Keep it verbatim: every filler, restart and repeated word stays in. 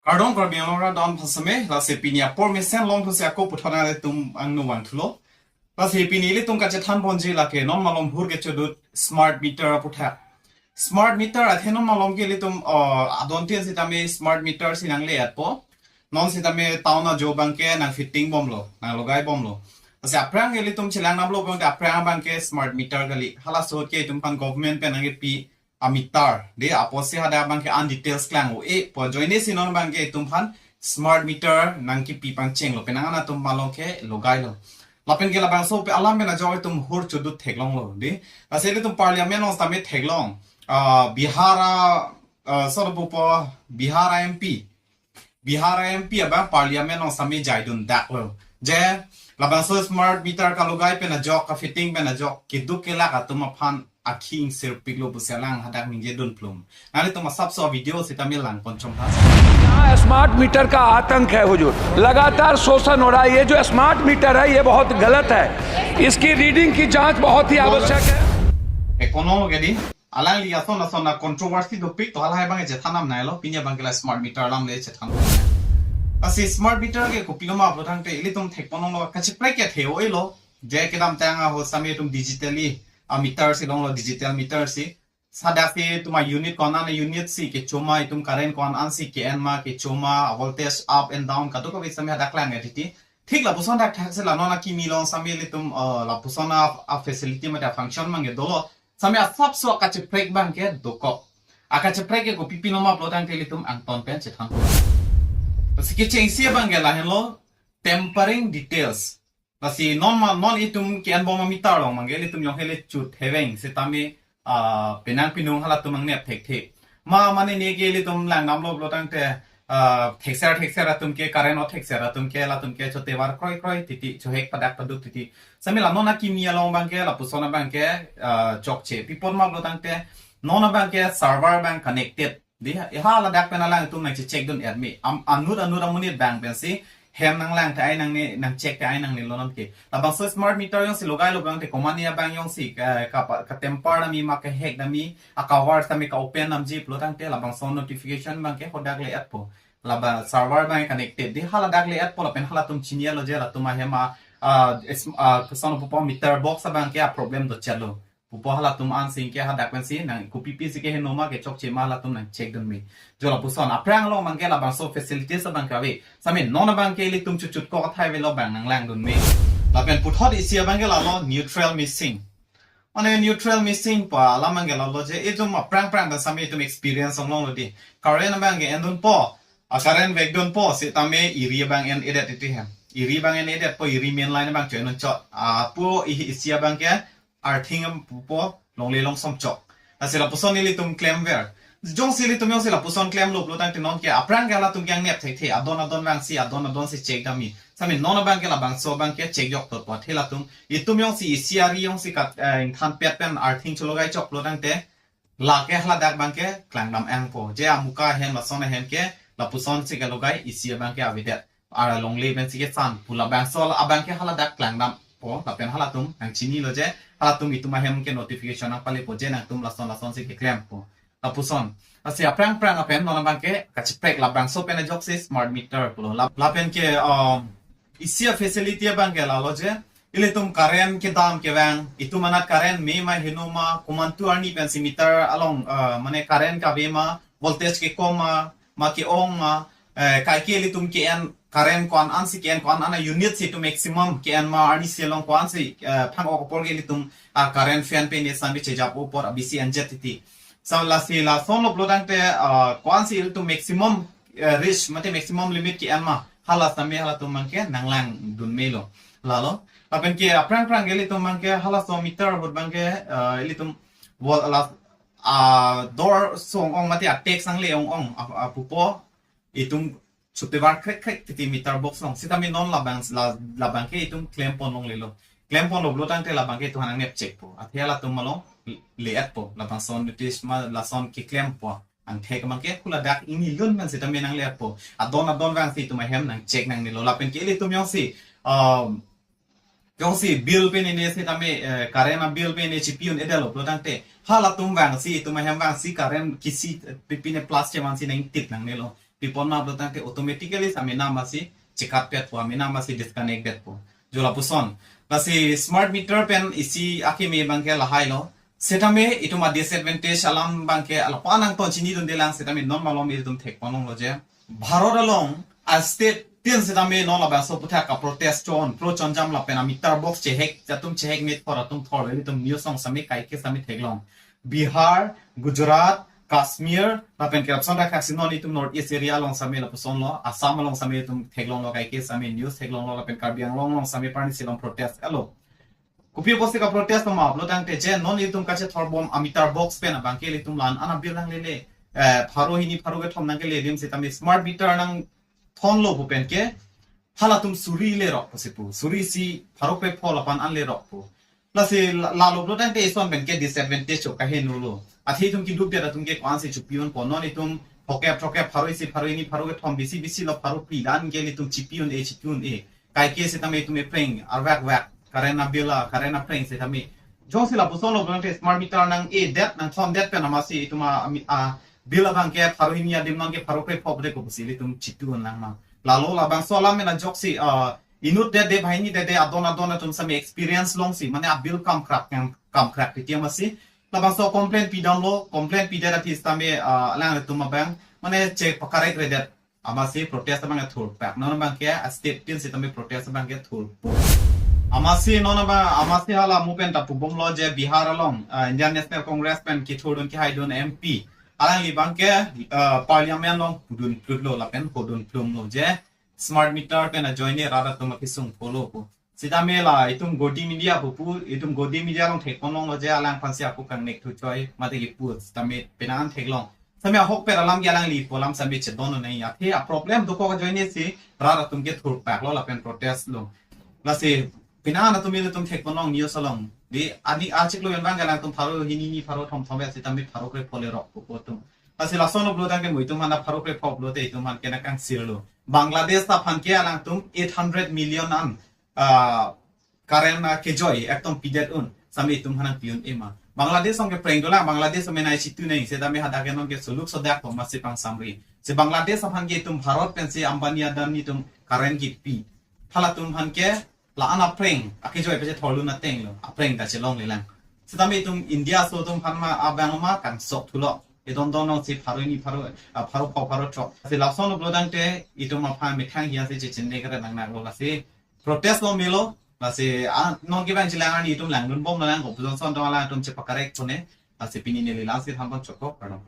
Kardom Karbi Anglong arat don aphan sitame, lasi pini apor mesen along thusi ako puthot nanglitum angno vangthulo. Lasi pini ilitum kachethan ponji lake non malom hur kechedut smart meter aputhak. Smart meter athe non malom ke ilitum, uh, adontin sitame smart meter si nangle-etpo. Non sitame town ajo abangke nang fitting bomlo, nang logai bomlo. Lasi aphrang ilitum chelang damlo abangke aphrang abangke smart meter kali. Halaso ke itum aphan government pen nangkepi a meter. Dei, apotsi hadak abangke an details klang-o-e pu ajoine si non abangke itum aphan smart meter nangkepi pangchenglo, penang an atum malom ke logailo. Lapen ke labangso pen alam pen ajok itum hur chedut theklonglo, dei. Lasi ilitum parliament along sitame theklong. Ah, Bihar a, ah, sor pupo Bihar a M P. Bihar a M P abang parliament along sitame jaidun daklo. Je, labangso smart meter kalogai pen ajok, ka fitting pen ajok, keduk kelak atum aphan akhing sirpiklo pusi alang hadak ningjedun plum. Nanglitum asapso video sitame lang ponchong tha. यहाँ smart meter का आतंक है हुजूर। लगातार शोषण हो रहा है। ये जो स्मार्ट मीटर है, ये बहुत गलत है। इसकी रीडिंग की जांच बहुत ही आवश्यक है। Ekono ke di, alangli ason ason a controversy dopik, to halahai abang chethan nam nailo, pini abangke la smart meter alam le chethan. Lasi smart meter ke kopiloma pulo tangte ilitum thekponlonglo, kacheprek ke the-o-elo, je kedamtang ahut sitame itum digitally a meter si longlo, digital meter si. Hadak si itum a unit ko-an an unit si kecho ma, itum current ko-an an si ke-en ma, kecho ma, a voltage up and down kadokave sitame hadak klang-et titi. Thik lapuson thakthak si la non akimi along sitame ilitum, uh, lapuson a, a facility mate a function abangke dolo. Sitame asapso akacheprek abangke dokok. Akacheprek ke kopipiloma pulo tangte ilitum angton pen chethan. Lasi kechengsi abangke lahenlo tampering details. Lasi non ma, non itum ke-en bom a meter along abangke ilitum yong hele chut heveng sitame, ah, penang pinung halatum angnep thekthe. Ma mane ne ke ilitum lang damlo pulo tangte, ah, thekser thekser atum ke, current o thekser atum ke, latum ke chotevar kroi kroi titi, chohek padak paduk titi. Sitame la non akimi along abangke, lapuson abangke, ah, chokche. Pi apot ma pulo tangte, non abangke server abang connected. Dei, ha ladak pen alangtum nangchecheck dun-et me. Am, anut anut amonit abang pensi hem nanglang te ai nangne, nangcheck te ai nangnelo non ke. Labangso smart meter jongsi logailo abangte komatne abang jongsi, eh, kapa, katamper dam me ma, kahek dam me, a cover sitame ka-open damji pulo tangte labangso notification abangke hadak le-etpo. Laba server abang connected. Dei, haladak le-etpo lapen halatum chinilo je latum ahem a, ah, es-, ah, koson pupo meter box abangke a problem dochotlo pupo, halatum an si ke hadak pensi nang kopipi si keheno ma, kechokche ma, halatum nangcheck dun me. Jo lapuson aphrang along abangke labangso facilities abangke ave. Sitame non abangke ilitum chutchut ko kathai avelo abang nanglang dun me. Lapen puthot isi abangke lalo neutral missing. Mane neutral missing pu alam abangke lalo je itum aphrang aphrang pen sitame itum experience ong longlo dei. Current abangke en dunpo. A current vek dunpo sitame eri abang en-edet titi hem. Eri abang en-edetpo, eri main line abang cho-en un chot. A pu i isi abangke earthing pupo longle longsom chok. Lasi lapuson ilitum klemver. Jongsi ilitum jongsi lapuson klemlo pulo tangte non ke aphrang ke halatum ke angnep thekthe, adon adon abang si, adon adon si check dam me. Sitame non abangke labangso abangke check jok totpo, athe latum itum jongsi isi ari jongsi kat, eh, ingthan pet pen earthing chologai chok pulo tangte lake haladak abangke klang dam angpo. Je amuka ahem lason ahem ke lapuson si kelogai, isi abangke avedet. Ara longle pensi kesan pu labangso abangke haladak klang dampo. Lapen halatum nangchinilo je halatum itum ahem ke notification nangpalepo je nangtum lason lason si keklempo. Lapuson. Lasi aphrang aphrang apen non abangke kacheprek labangso pen ajoksi smart meter pulo. Lap-, lapen ke, um, isi a facility abangke lalo je ilitum current kedam kevang, itum anat current me ma heno ma, komantu arni pensi meter along, uh, mane current kave ma, voltage kekom ma, ma ke-ong ma, eh, kaike ilitum ke-en current ko-an an si ke-en, ko-an an a unit si itum maximum ke-en ma, arnisi along ko-an si, eh, phang-ok apor ke ilitum, ah, current fan pen ne san bi chejap-o apor abi si enjet titi. So lasi lasonlo pulo tangte, ah, ko-an si ilitum maximum, eh, reach mate maximum limit ke-en ma, hala sitame halatum abangke nanglang dun melo. Lalo. Lapen ke aphrang aphrang ke ilitum abangke halaso meter ahut abangke, eh, ilitum wall la, ah, dor song ong mate a tax nangle ong ong, ah, ah, pupo itum chotevar krek krek titi meter box along. Sitame non labang, la, labangke itum klempon longlelo. Klemponlo pulo tangte labangke itum aphan angnep checkpo. Athe halatum malom le-etpo. Labangson notice ma lason keklempo. Angthek abangke haladak ingni lun pen sitame nangle-etpo. Adon adon abang si itum ahem nangcheck nangnelo. Lapen ke ilitum jongsi, um, jongsi bill pen ne sitame, eh, current a bill pen ne chipi un-edetlo pulo tangte halatum abang si, itum ahem abang si current kisi, eh, pi pi ne plus che man si nangtip nangnelo. pipon ma pulo tangte automatically same nam asi chekat petpo, ame nam asi disconnect detpo. Jo lapuson. Lasi smart meter pen isi akeme abangke lahailo. Setame itum a disadvantage alam abangke lapu-an nangton chinidunde lang setame non malom itum thekponlonglo je Bharat along a state tin setame non labangso aputhak a protest chon, pro chonjam lapen a meter box chehek, atum chehek mit por atum thor, itum news along same kaike same theklong. Bihar, Gujarat, Kashmir, lapen kerapson thakthak si non itum North East area along same lapusonlo, Assam along same itum theklonglo, kaike same news theklonglo, lapen Karbi Anglong along same parni silong protest alo. Kopi apotsi ka protest ma pulo tangte je non itum kachethor bom a meter box pen abangke ilitum la-an a bill nanglele, eh, pharo hini pharo kethom nangkele adim setame smart meter nangthonlo pu pen ke halatum suri lerok pusi pu. Suri isi pharo krepho lapu-an an lerok pu. Lasi la-, lalo pulo tangte ison pen ke disadvantage o kahenulo. Athe itum keduk det atum ke ko-ansi chipi unpo, non itum phokep throkkep pharo isi pharo hini pharo kethom bisi bisi lo pharo phli dan ke ilitum chipi un-e, chipi un-e. Kaike setame itum ephreng arvak vak, current a bill a, current aphreng setame. Jongsi lapusonlo pulo tangte smart meter nang-e det, nangthon det pen amatsi itum a, a, a bill abangke pharo hini adim nonke pharo krepho de ko pusi ilitum chitu nang ma. Lalo labangso alam pen ajoksi, ah, inut det de, banghini det de, adon adon atum same experience longsi, mane a bill kam krak, kam, kam krak titi amatsi. Labangso complaint pidamlo, complaint pidet aphi setame, ah, alanglitum abang mane chepakarek redet. Amatsi protest abangke thurpak. Non abangke a state tin setame protest abangke thurpo. Amatsi non abang, amatsi hala mo pen ta pubomlo je Bihar along, ah, Indian National Congress pen kethurdun kehaidun M P. Alangli abangke, ah, parliament along pudun plutlo lapen hodun plumlo je smart meter pen ajoine rat atum akesung polo pu. Setame la itum Godi Media pupu, itum Godi Media along thekponlonglo je alang aphansi ako kangnek thuchoi mate kipu setame penang an theklong. Setame ahokpet alam ke alangli pu alam same chedon nai, athe a problem dokok ajoine si rat atum ke thurpaklo lapen protest lo. Lasi penang an atum ilitum thekponlong news along. Di ani achiklo pen abang alangtum pharo hini hini pharo thomthom ya setame pharo krepho lerok pupo atum. Lasi lason pulo tangte mo itum aphan pharo krepho pulote itum aphan ke nangkangsirlo. Bangladesh aphan ke alangtum eight hundred million an, ah, current akejoi ekdom pidet un, same itum aphan nangpi un-e ma. Bangladesh along ke phreng dolang, Bangladesh along menai chitu nai, setame hadak ke nonke suluk sodak ko masi pangsamri. Si Bangladesh aphan ke itum Bharat pensi Ambani Adani atum current kipi. Halatum aphan ke la-an aphreng akejoi pachethorlun atenglo, aphreng ta chelonglelang. Setame itum India aso atum aphan ma abang ma kangsok thulo. Itum don nong si pharo hini pharo, ah, pharo pho pharo throk. Si lason pulo tangte itum aphan methang hia si chechinne kare nangnaklo lasi protest lo melo, lasi, ah, non kevang chelang arni itum langdunbomlo lang, opposition atum alangtum chepakarek pone, lasi pini neli lasi thanbom chokok, kardom.